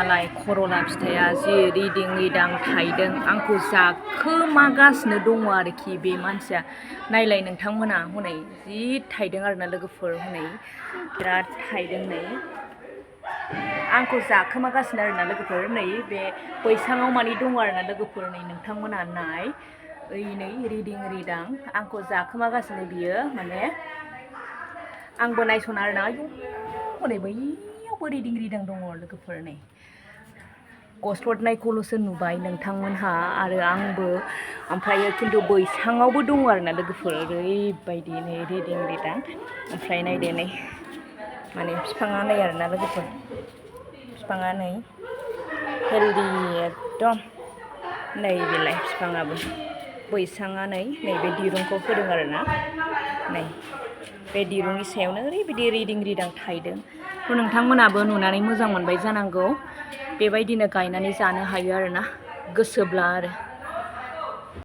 मालाय खरला फिथाइया जि रिदिं रिदां थाइदों आंखौ जाखोमागासिनो दङ आरोखि बे मानसिया नायलाय नोंथांमोना हनै जि थाइदों आरोना लोगोफोर हनै बिराद थाइदों नै आंखौ जाखोमागासिनो आरोना लोगोफोर नै बे बैसाङाव माने दङ आरोना लोगोफोर नै नोंथांमोना नाय ओइ नै रिदिं रिदां आंखौ जाखोमागासिनो बियो माने आंबो नायस'ना आरोना आयौ हनै बैयावबो रिदिं रिदां दङ लोगोफोर नै गस्लदनायखौल'सो नुबाय नोंथांमोनहा आरो आंबो ओमफ्रायो खिन्थु बैसाङावबो दङ आरोना लोगोफोर ओरैबायदि नै रिदिं रिदां ओमफ्राय नायदो नै माने बिफाङा नै आरोना लोगोफोर बिफाङा नै हेल्दि एकदम नै बेलाय बिफाङाबो बैसाङा नै बे दिरुंखौ होदों आरोना नै बे दिरुंनि सायावनो ओरैबायदि रिदिं रिदां थाइदों थ' नोंथांमोनाबो नुनानै मोजां मोनबाय जानांगौ बेबायदिनो गायनानै जानो हायो आरोना गोसोब्ला आरो